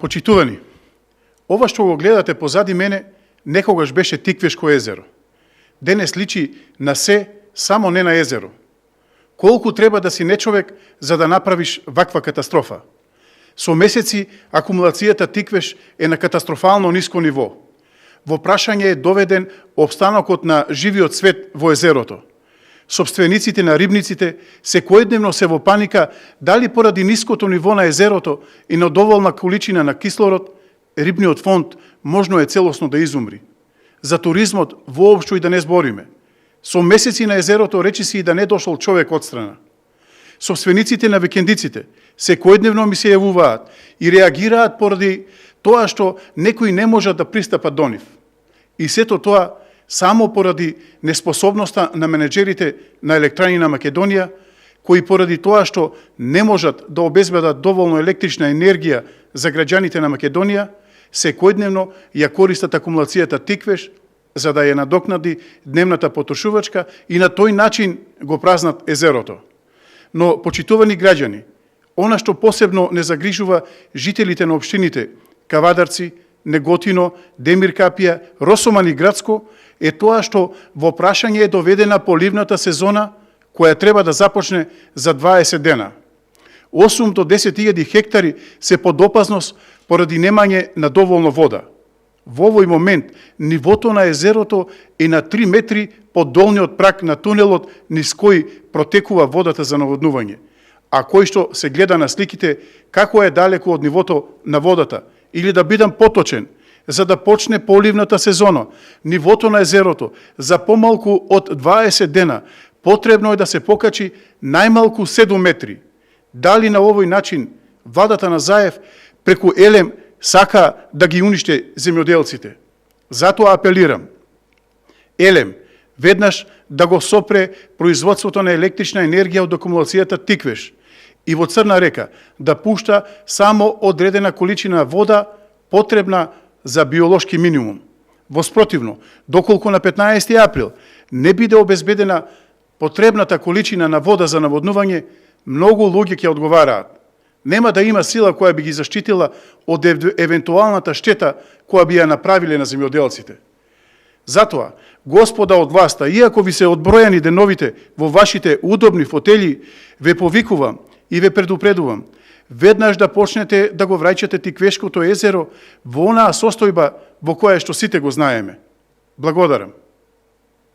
Почитувани, ова што го гледате позади мене, некогаш беше Тиквешко езеро. Денес личи на се, само не на езеро. Колку треба да си нечовек за да направиш ваква катастрофа? Со месеци акумулацијата Тиквеш е на катастрофално ниско ниво. Во прашање е доведен обстанокот на живиот свет во езерото. Собствениците на рибниците секојдневно се во паника дали поради ниското ниво на езерото и на доволна количина на кислород, рибниот фонд можно е целосно да изумри. За туризмот воопшто и да не збориме. Со месеци на езерото речиси и да не дошол човек од страна. Собствениците на викендиците секојдневно ми се јавуваат и реагираат поради тоа што некои не можат да пристапат до нив. И сето тоа само поради неспособноста на менеджерите на Електрани на Македонија, кои поради тоа што не можат да обезбедат доволно електрична енергија за граѓаните на Македонија, секојдневно ја користат акумулацијата Тиквеш за да ја надокнади дневната потрошувачка и на тој начин го празнат езерото. Но, почитувани граѓани, она што посебно не загрижува жителите на општините Кавадарци, Неготино, Демир Капија, Росоман и Градско, е тоа што во прашање е доведена поливната сезона која треба да започне за 20 дена. 8 до 10.000 хектари се под опасност поради немање на доволно вода. Во овој момент нивото на езерото е на 3 метри под долниот праг на тунелот низ кој протекува водата за наводнување, а кој што се гледа на сликите како е далеко од нивото на водата. Или да бидам поточен, за да почне поливната сезона, нивото на езерото за помалку од 20 дена потребно е да се покачи најмалку 7 метри. Дали на овој начин владата на Заев преку Елем сака да ги униште земјоделците? Затоа апелирам. Елем веднаш да го сопре производството на електрична енергија од акумулацијата Тиквеш и во Црна река да пушта само одредена количина вода потребна за биолошки минимум. Воспротивно, доколку на 15 април не биде обезбедена потребната количина на вода за наводнување, многу луѓе ќе одговараат. Нема да има сила која би ги заштитила од евентуалната штета која би ја направиле на земјоделците. Затоа, господа од власта, иако ви се одбројани деновите во вашите удобни фотели, ве повикувам и ве предупредувам, веднаш да почнете да го враќате Тиквешкото езеро во онаа состојба во која што сите го знаеме. Благодарам.